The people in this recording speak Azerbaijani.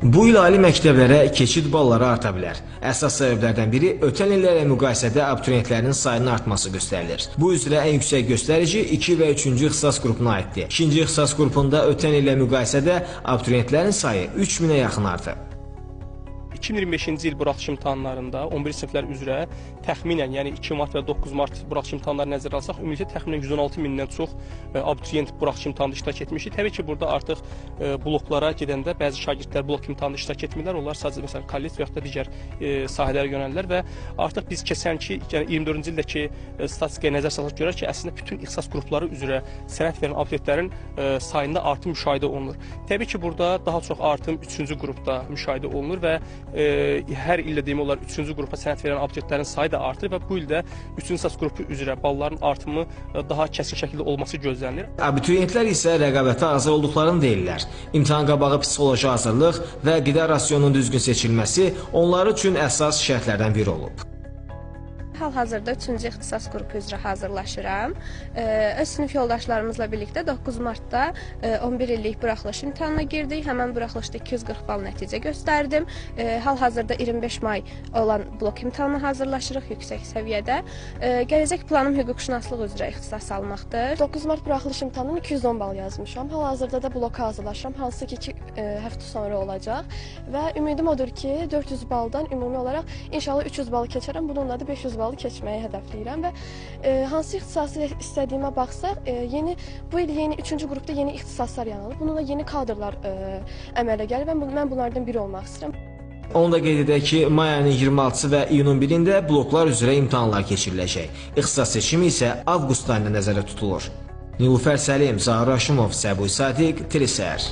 Bu il ali məktəblərə keçid balları arta bilər. Əsas səbəblərdən biri ötən illərlə müqayisədə abituriyentlərin sayının artması göstərilir. Bu üzrə ən yüksək göstərici 2 və 3-cü ixtisas qrupuna aiddir. 2-ci ixtisas qrupunda ötən illə müqayisədə abituriyentlərin sayı 3000-ə yaxın artıb. 2025-ci il buraxılış imtahanlarında 11 siniflər üzrə təxminən, yəni 2 mart və 9 mart buraxılış imtahanları nəzərə alsaq, ümumilikdə təxminən 116 mindən çox abituriyent buraxılış imtahanında iştirak etmişdi. Təbii ki, burada artıq bloklara gedəndə bəzi şagirdlər blok imtahanında iştirak etmirlər. Onlar sadəcə məsələn kollec və yaxud da digər sahələrə yönəlirlər və artıq biz keçənki, yəni 24-cü ildəki statistikaya nəzər salsaq görək ki, əslində bütün ixtisas qrupları üzrə sənəd verən abituriyentlərin sayında artım müşahidə olunur. Təbii ki, burada daha çox artım 3-cü qrupda müşahidə olunur və hər ildə demək olar 3-cü qrupa sənəd verən abituriyentlərin sayı da artır və bu ildə 3-cü ixtisas qrupu üzrə balların artımı daha kəskin şəkildə olması gözlənilir. Abituriyentlər isə rəqabətə hazır olduqlarını deyirlər. İmtahan qabağı psixoloji hazırlıq və qida rasionunun düzgün seçilməsi onlar üçün əsas şərtlərdən biri olub. Hal-hazırda 3-cü ixtisas qrupu üzrə hazırlaşıram. Öz sinif yoldaşlarımızla birlikdə 9 martda 11 illik buraxılış imtahanına girdik. Həmin buraxılışda 240 bal nəticə göstərdim. Hal-hazırda 25 may olan blok imtahanına hazırlaşırıq yüksək səviyyədə. Gələcək planım hüquqşünaslıq üzrə ixtisas almaqdır. 9 mart buraxılış imtahanından 210 bal yazmışam. Hal-hazırda da bloka hazırlaşıram, hansı ki 2 həftə sonra olacaq və ümidim odur ki, 400 baldan ümumi olaraq inşallah 300 balı keçərəm. Bununla da 500 balı keçməyi hədəfləyirəm və hansı ixtisası istədiyimə baxsaq, bu il yeni 3-cü qrupda yeni ixtisaslar yaranır. Bununla yeni kadrlar əmələ gəlir və mən bunlardan biri olmaq istəyirəm. Onu da qeyd edək ki, may ayının 26-sı və iyunun 1-də bloklar üzrə imtahanlar keçiriləcək. İxtisas seçimi isə avqust ayında nəzərdə tutulur. Nilufər Səlim, Zahir Aşimov, Səbuhi Sadiq, Telesəhər.